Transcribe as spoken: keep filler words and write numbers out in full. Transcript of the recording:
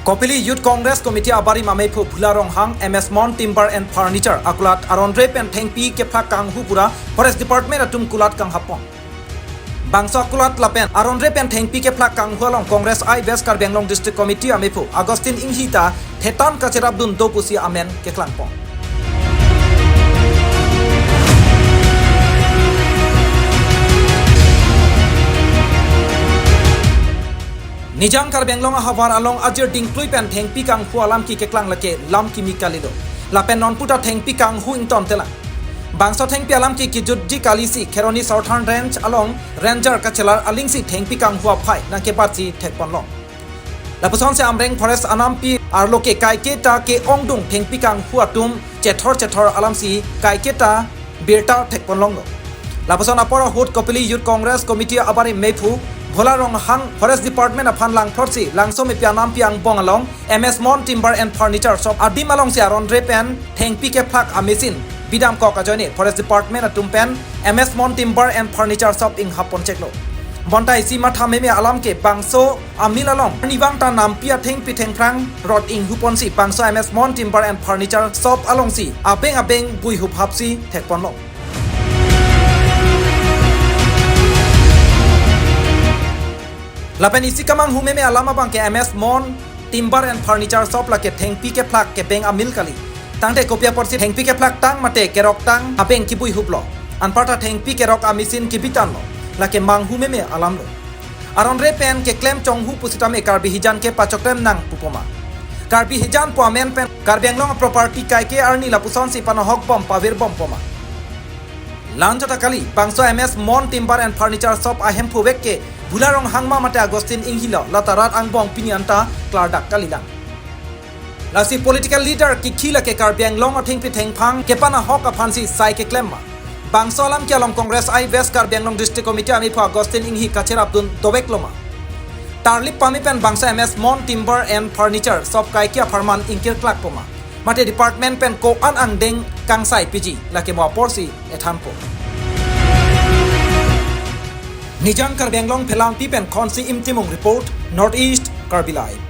Kopili Youth Congress Committee abarim amephu Bhula Ronghang, M S Mon Timber and Furniture akulat aron-re pen thengpi kephlak kanghu pura Forest Department atum kulat kanghapon. Bangso akulat lapen aron-re pen thengpi kephlak kanghu along Congress I West Karbi Anglong District Committee amephu Augustine Inghi ta thetan kacherapdun do pusi amen keklangpon. Nijang Karbi Anglong ahavar along ajir dingklui pen thengpi kanghu alam keklang lake lam kimi kalilo. Lapen non puta thengpi kanghu ingtontelang. Bangso thengpi alam ke kejutji kalisi Kheroni Southern Range along Ranger kachelar alingsi thengpi kanghu aphai nangkebatsi thekponlong. Lapusonsi Amreng Forest anampi arlo ke kaiketa ke-ongdung thengpi kanghu atum chethor chethor alamsi kaiketa birta thekponlonglo. Lapuson apor ahut Kopili Youth Congress Committee abarim mephu Bhula Ronghang Forest Department aphan langphlotsi Langsomepi anampi angbong along M S Mon Timber and Furniture Shop adim alongsi aron-re pen thengpi kephlak a-machine bidamkok ajoine Forest Department atum pen M S Mon Timber and Furniture Shop inghapponcheklo. Bonta isi matha meme alam ke bangso amil along arnivang ta nampi athengpi thengphrang rot inghuponsi bangso M S Mon Timber and Furniture Shop alongsi abeng abeng buihup hapsi thekponlong. Lapen isi kemanghu meme alam abang ke M S Mon Timber and Furniture Shop lake thengpi kephlak kebeng amil kali. Tangte kopi aporsi thengpi kephlak tang mate kerok tang abeng kibuihuplo. Anparta thengpi kerok a-machine kibitanlo. Lake manghu meme alamlo. Aron-re pen keklem chonghu pusitame Karbi hijan ke pachoklem nang pupoma. Karbi hijan pu amen pen Karbi Anglong property kaike arni lapusonsi panohokbom pavirbompoma. Lanjota kali, bangso M S Mon Timber and Furniture Shop ahemphu vek ke Bhula Ronghang ma mate Augustine Inghi lo, lata rat angbong pini anta klardak kalilang. Lasi political leader kikhi lake Karbi Anglong athengpi thengphrang kepanahok aphansi sai keklem ma. Bangso alam ke along Congress I West Karbi Anglong District Committee amephu Augustine Inghi kacherapdun doveklo ma. Tarlip pame pen bangso M S Mon Timber and Furniture Shop kaike apharman ingkirklakpoma. Mate department pen ko-an angdeng kangsai piji lake mo aporsi ethanpo. Nijang Karbi Anglong Phelangpi pen Khonsi Imtimung report, North East Karbi Live.